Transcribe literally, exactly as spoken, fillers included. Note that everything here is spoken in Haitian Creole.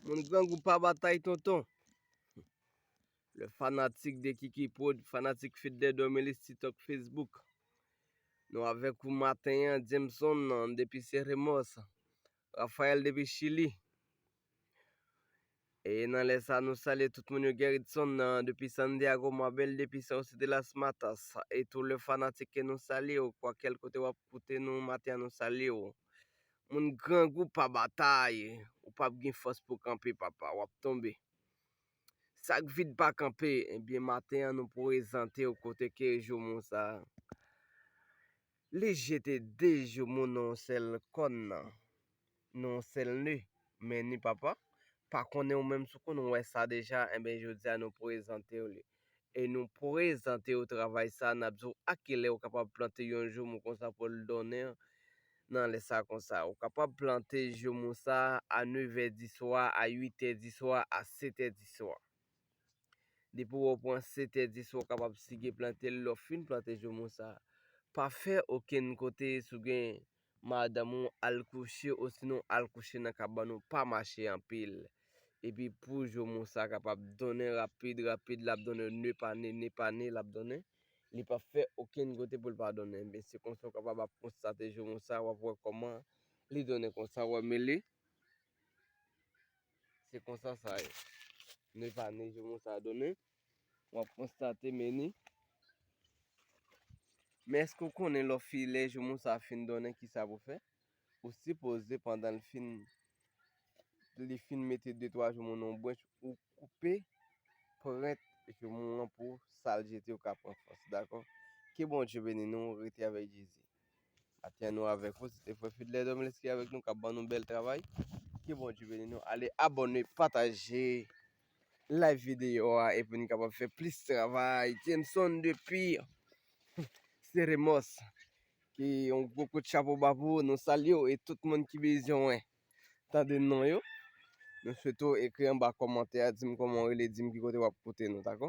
Moun Grangou pa batay tonton. Le fanatik de Kiki Prod, fanatik Fidlè Domilis, TikTok, Facebook. Nou avèk ou maten an, Jameson nan depi Seremos, Rafael depi Chili. E nan lè sa nou salye tout moun yo, Gerritson nan depi Santiago, Mabel depi Sao de las Matas. E tou le fanatik ke nou salye w, kwakèl kote w ap koute nou maten an, nou salye w. Moun Grangou pa batay, ou p ap gen fòs pou kanpe papa, w ap tonbe. Sak vid pa kanpe, ebyen maten an nou prezante w kote ke joumou sa. Li jete de joumou nan yon sèl kòn nan, nan yon sèl ne, men ni papa, pa konnen ou menm si w konn wè sa deja, enben jodi a nou prezante w li. E nou prezante w travay sa, n ap di w a kilè ou kapab plante yon joumou konsa pou l donnen nan lè sa konsa. Ou kapab plante joumou sa a nevè di swa, a uitè di swa, a setè di swa. Depi w pran setè di swa, ou kapab sige plante l, lè w fin plante joumou sa. Pa fè okenn kote si w gen madanm ou al kouche, osinon al kouche nan kabann ou, pa mache anpil. Epi pou joumou sa kapab donnen rapid, rapid, l ap donnen ne pa ne, ne pa ne, l ap donnen. Li p ap fè okenn kote pou l pa donnen. Men se konsa w kapab ap konstate joumou sa, w ap wè kòman li donnen konsa, w wè mele. Se konsa sa ye. Ne pa ne joumou sa donnen. W ap konstate meni. Men èske w konnen lè w fi-, lè joumou sa fin donnen, kisa pou fè? Ou sipoze pandan l fin, li fin mete de twa joumou nan yon branch, ou koupe prent joumou an pou sa l jete yo ka pran fòs, dakò? Ke Bondye beni nou, rete avèk Jezi. Maten an nou avèk ou, se te frè Fidlè Domilis ki avèk nou, k ap ban nou bèl travay. Ke Bondye beni nou. Ale abòne, pataje live videyo a, epi nou kapab fè plis travay. Jameson depi Seremos, ki yon gwo kout chapo ba pou ou, nou salye w e tout moun ki bezwen tande non yo. Nou swete w ekri anba kòmantè a, di m kòman w rele, di m ki kote w ap koute nou, dakò?